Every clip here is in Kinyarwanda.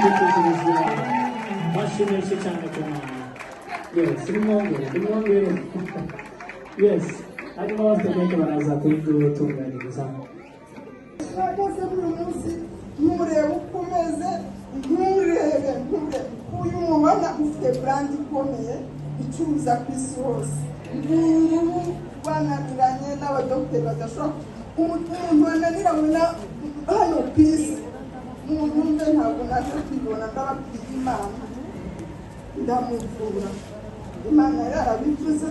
Gukiza ubuzima. Bashimishe cyane ku Mana. Yes, nimwongere, nimwongere. Yes, hanyuma abatekinike baraza kuyidutunganiriza. Uhagaze buri munsi, nturebe uko umeze, nturebe, nturebe uyu mubona ufite brand ikomeye icuruza ku isi hose. Ngubu bananiranye n'abadogiteri badashobora, umuntu wananiranywe na hano ku isi munyumve, ntabwo naje kwibona. Ndababwira, Imana ndamuvura, Imana yarabivuze.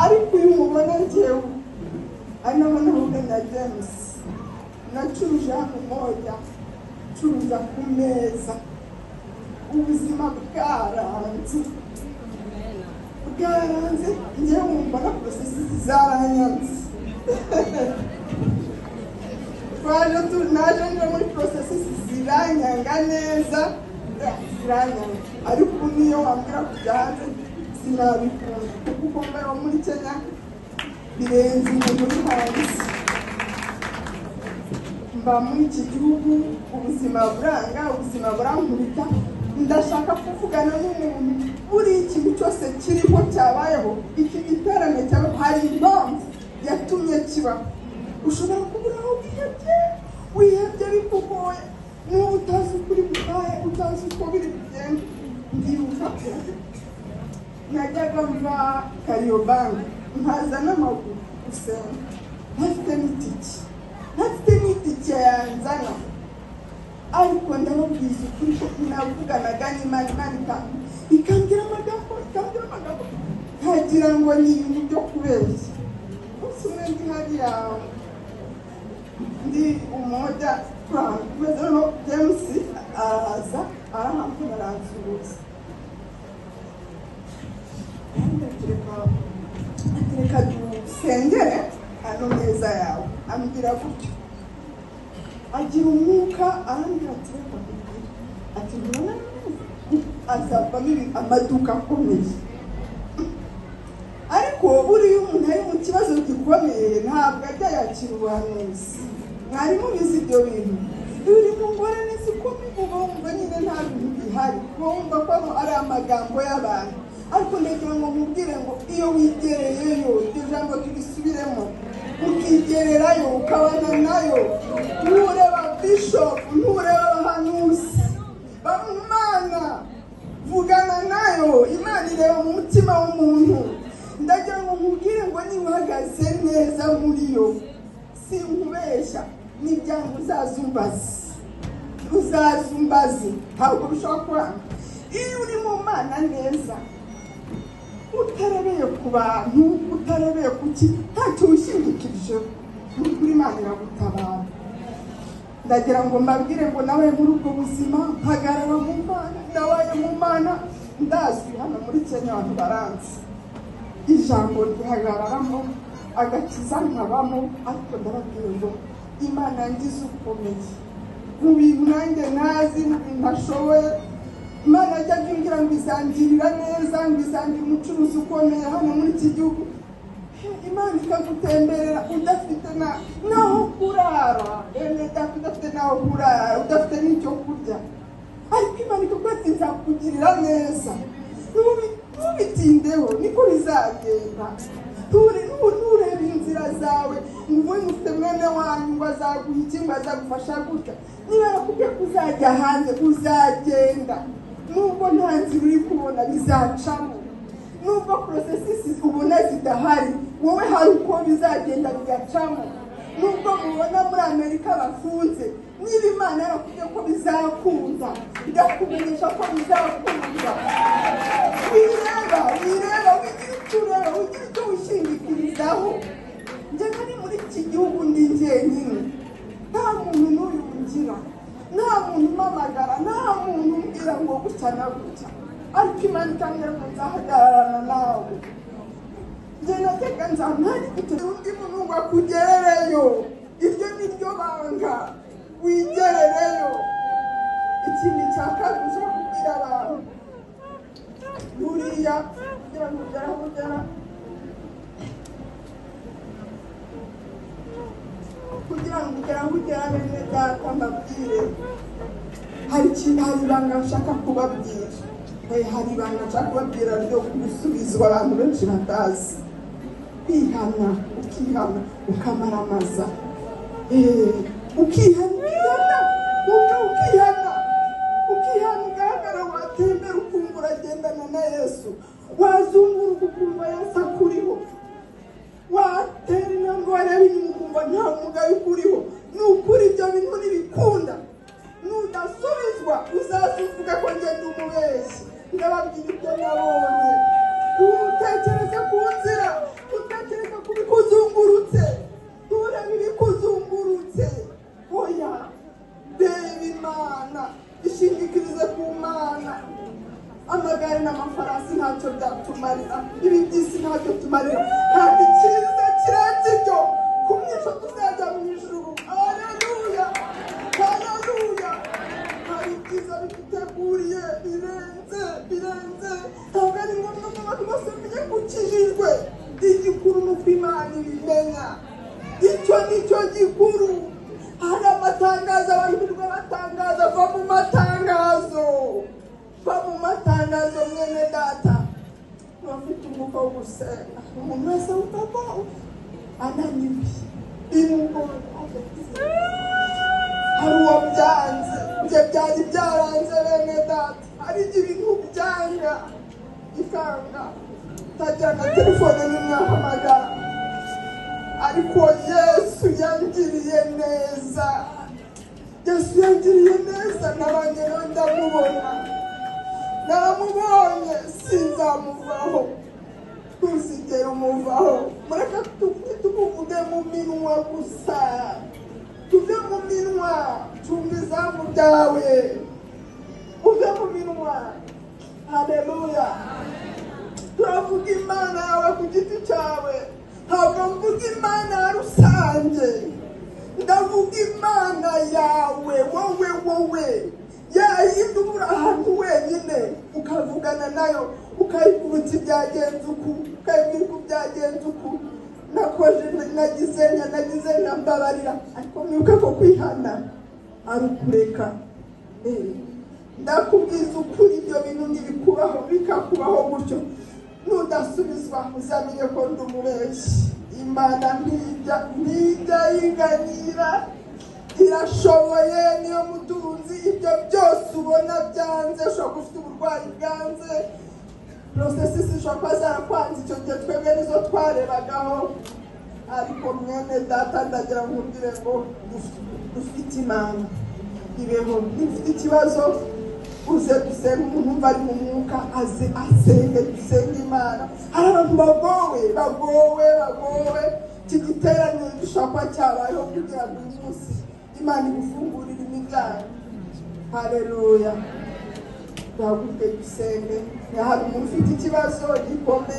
Ariko uyu mubona njyewe ari naho nahuye na James, nacuruje hano moja, ncuruza ku meza. Ubuzima bwaranze, bwaranze. Njyewe wumva na process zaranyanze. Twaje tu naje nje muri process ziranyanga neza, ziranyanga. Ariko ubu niyo wambwira kujya hanze sinabikunda, kuko uko mbayeho muri Kenya birenze umuntu uri hanze. Mba muri iki gihugu, ubuzima buranga, ubuzima burankubita. Ndashaka kuvugana n'umuntu. Buri ikintu cyose kiriho cyabayeho, iki giterane cyabayeho, hari impamvu yatumye kibaho. Ushobora kubura aho wihebye, wihebye bikugoye, n'ubu utazi uko uri butahe, utazi uko biri bugende. Ndibuka ko najyaga mva Kariobangi nkaza n'amaguru gusenga, ntafite n'itike, ntafite n'itike yanzana. Ariko ndababwiza ukuri ko navuganaga n'Imana, Imana ikambwira amagambo, ikambwira amagambo, nkagira ngo ni ibintu byo kubeshya. Umunsi umwe ndi hariya, ndi Umoja, kumeze noneho James araza, arahampura, aransuhuza. Reka dusengere ano meza yawe, ambwira gutyo. Agira umwuka, arambwira ati: "Reka nkubwire," ati: "Ntubona neza azavamo amaduka akomeye." Ariko buriya umuntu ari mu kibazo gikomeye ntabwo ajya yakira ubuhanuzi. Mwari mubizi ibyo bintu? Iyo uri mu ngorane zikomeye uba wumva nyine nta bintu bihari, uba wumva ko ari amagambo y'abantu. Ariko ndagira ngo mubwire ngo iyo wigereyeyo, iryo jambo turisubiremo, ukigererayo, ukabana nayo, ntureba bishop, ntureba abahanuzi bamumana, vugana nayo. Imana ireba mu mutima w'umuntu. Ndagira ngo nkubwire ngo niba uhagaze neza muri yo, sinkubeshya, n'ibyango uzaza umbaze, uzaza umbaze, ntabwo bishobora kuranga. Iyo uri mu Mana neza, utarebeye ku bantu, utarebeye ku ki, ntacyo wishingikirijeho, ni ukuri Imana iragutabara. Ndagira ngo mbabwire ngo nawe muri ubwo buzima mpagarara mu Mana, nabaye mu Mana. Ndazwi hano muri Kenya, abantu baranzi, ijambo rihagararamo, agakiza nkabamo. Ariko ndababwira ngo Imana yangize ukomeye mu bintu nanjye ntazi, mu bintu ntashoboye. Imana yajyaga imbwira ngo izangirira neza, ngo izangira umucuruzi ukomeye hano muri iki gihugu. Imana ikagutemberera udafite naho kurara, bene data, udafite naho kurara, udafite n'icyo kurya, ariko Imana ikakubwira ati: "Nzakugirira neza." Ntubitindeho, niko bizagenda. Nturebe inzira zawe ngo ubundi ufite mwene wanyu ngo azaguha iki, ngo azagufasha gutya. Niba yarakubwiye ko uzajya hanze, uzagenda. Nubwo nta nzira uri kubona, bizacamo. Nubwo process ubona zidahari, wowe hari uko bizagenda bigacamo. Nubwo mubona muri Amerika bafunze, niba Imana yarakubwiye ko bizakunda, irakumenyesha ko bizakunda. Wireba, wireba, wigira icyo ureba, wigira icyo wishingikirizaho. Njye nari muri iki gihugu ndi njyenyine, nta muntu n'uyu ngira, nta muntu umpamagara, nta muntu umbwira ngo gutya na gutya, ariko Imana ikambwira ngo nzahagararana nawe. Njye najyaga nza ntari gutera undi muntu ngo akugerereyo. Iryo ni ryo banga, wigerereyo. Ikindi cya kabiri ushobora kubwira abantu, buriya kugira ngo ugere aho ugera, kugira ngo ugere aho ugera, bene data mbabwire. Hari ikintu, hari ibanga nshaka kubabwira. Hari ibanga nshaka kubabwira ryo gusubizwa abantu benshi batazi. Kwihana, ukihana, ukamaramaza. Ukihana, ukihana, ukihana, ugahagarara, watembera ukumva uragendana na Yesu, wazunguruka ukumva Yesu akuriho, watera intambwe wareba inyuma ukumva nta mugayo ukuriho. Ni ukuri ibyo bintu ntibikunda. Nudasubizwa uzaza uvuga ko ngenda umubeshyi. Ndababwira ibyo nabonye. Ntutekereze ku nzira, ntutekereze ku bikuzungurutse, nturebe ibikuzungurutse. Oya, reba Imana, ishingikirize ku Mana. Amagare n'amafarasi ntacyo byatumarira, ibi by'isi ntacyo tumarira, kandi icyiza kirenze ibyo, ku mwico tuzajya mu ijuru. Haleluya, haleluya. Hari ibyiza biduteguriye birenze, birenze. Ntabwo ari ngombwa ngo abantu bose bamenye ko ukijijwe. Igikuru ni uko Imana ibimenya, icyo ni cyo gikuru. Hari amatangazo abantu birirwa batangaza, va mu matangazo, va mu matangazo mwene data. Abafite umwuka wo gusenga, umuntu wese wumva ko ananiwe bimugoye, hari uwo byanze, ibyo byari byaranze bene data. Hari igihe ibintu byanga bikanga, utagira na telefone n'umwahamagara, ariko Yesu yangiriye neza. Yesu yangiriye neza, nabanye nawe ndamubona, naramubonye, sinzamuvaho, ntuzigere umuvaho. Mureke tukuvuge mu minwa gusa, tuve mu minwa, cunga izamu ryawe, uve mu minwa. Haleluya. Turavuga Imana yawe ku giti cyawe, ntabwo mvuga Imana ya rusange, ndavuga Imana yawe wowe, wowe yayindi ubura ahantu wenyine ukavugana nayo, ukayibwira uti byagenze uku, ukayibwira uko byagenze uku, nakoje, nagize nka, nagize nka, mbabarira. Ariko mwibuke ko kwihana ari ukureka. Ndakubwiza ukuri, ibyo bintu ntibikubaho, bikakubaho gutyo. Nudasubizwa uzamenye ko ndi umubeshyi. Imana ntijya yiganyira, irashoboye, niyo mutunzi. Ibyo byose ubona byanze, ushobora kuba ufite uburwayi bwanze, porosesisi zishobora kuba zarakwanze, icyo gihe twebwe nizo twarebagaho. Ariko mwene data, ndagira ngo nkubwire ngo dufite Imana ibeho. Niba ufite ikibazo uze dusenga. Umuntu umva ari mu mwuka aze asenge, dusenge Imana. Hari abantu bagowe, bagowe, bagowe. Iki giteraniro gishobora kuba cyabayeho kugira ngo uyu munsi Imana igufungurire imiryango. Haleluya. Duhaguruke dusenge. Hari umuntu ufite ikibazo gikomeye.